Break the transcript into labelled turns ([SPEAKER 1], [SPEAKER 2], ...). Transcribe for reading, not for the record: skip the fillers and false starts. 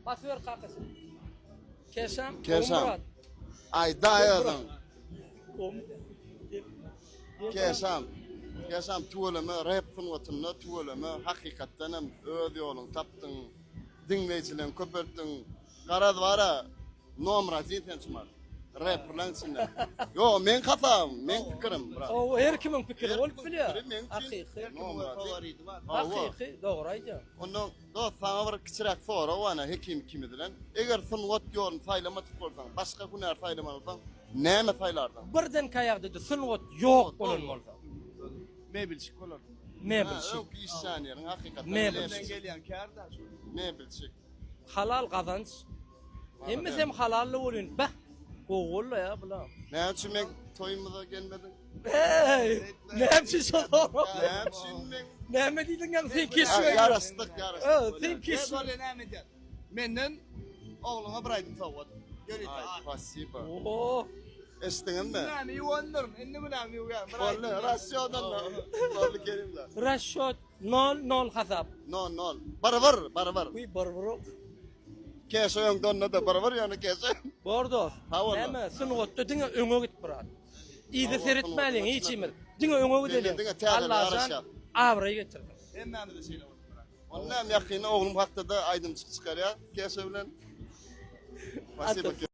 [SPEAKER 1] Basyber kakasy. Keşam.
[SPEAKER 2] Keşam. Aýdaý özüň. Keşam. Keşam tüweleme rep sungatynda tüweleme hakykatdan hem öz ýoluňy tapdyň. Diňleýjileňi köpeltdiň. Garaz bara nomer odin sen çymar. Reperleň içinde. Ýok, meň hasabym, meň pikirim brat.
[SPEAKER 1] Hawa, her kimiň pikiri bolup bilýär.
[SPEAKER 2] Hakyky.
[SPEAKER 1] Hakyky, dogry aýdýaň.
[SPEAKER 2] Ondan dost saňa bir kiçiräk sorag bar, Hekim ikimiz bilen. Eger sungat ýoluny saýlamadyk bolsaň, başga hünär saýlamaly bolsaň, näme saýlardyň?
[SPEAKER 1] Birdenkä ýagdaýda sungat ýok bolan bolsa.
[SPEAKER 3] Mebelçik bolardym.
[SPEAKER 1] Mebelçik.
[SPEAKER 2] Öňki işlän ýeriň hakykatdan.
[SPEAKER 1] Mebelçik.
[SPEAKER 3] Gelýän kär-dä şu.
[SPEAKER 2] Mebelçik.
[SPEAKER 1] Halal gazanç. Hemmesem halally bolýn. Beh. Gowy boldy ya bula.
[SPEAKER 2] Näme üçin meň toýumyza gelmediň?
[SPEAKER 1] Hey! Näme üçin şo sorag?
[SPEAKER 2] Näme üçin meň?
[SPEAKER 1] Näme diýdiň ýaňy sen keşbe?
[SPEAKER 2] Ýaraşdyk, ýaraşdyk.
[SPEAKER 1] Ö, sen keşbe.
[SPEAKER 3] Bolýa näme edýär? Menden ogluňa bir aýdym sowgat. Ýörite.
[SPEAKER 2] Aý, spasibo.
[SPEAKER 1] Oo.
[SPEAKER 2] Eşitdiňizmi?
[SPEAKER 3] Günämi ýuwandyryn. Indi günämi ýuwýan. Bir
[SPEAKER 2] Boldy, rasçodan. Boldy Kerimler.
[SPEAKER 1] Rasçot nol nol hasap.
[SPEAKER 2] Nol nol. Bir bir, bir bir.
[SPEAKER 1] Uý bir bir.
[SPEAKER 2] Keşe öňde onda-da bir bir ýöne keşe.
[SPEAKER 1] Bor dost. Näme sungatda diňe öňe git brat. Yza seretmäliň hiçimiz. Diňe öňe gideliň. Allajan abraý getirsin.
[SPEAKER 3] Hemmämize şeýle bolsun brat.
[SPEAKER 2] Onda hem ýakynda oglum hakda-da aýdymçyk çykarýar Keşe bilen. Spasibo.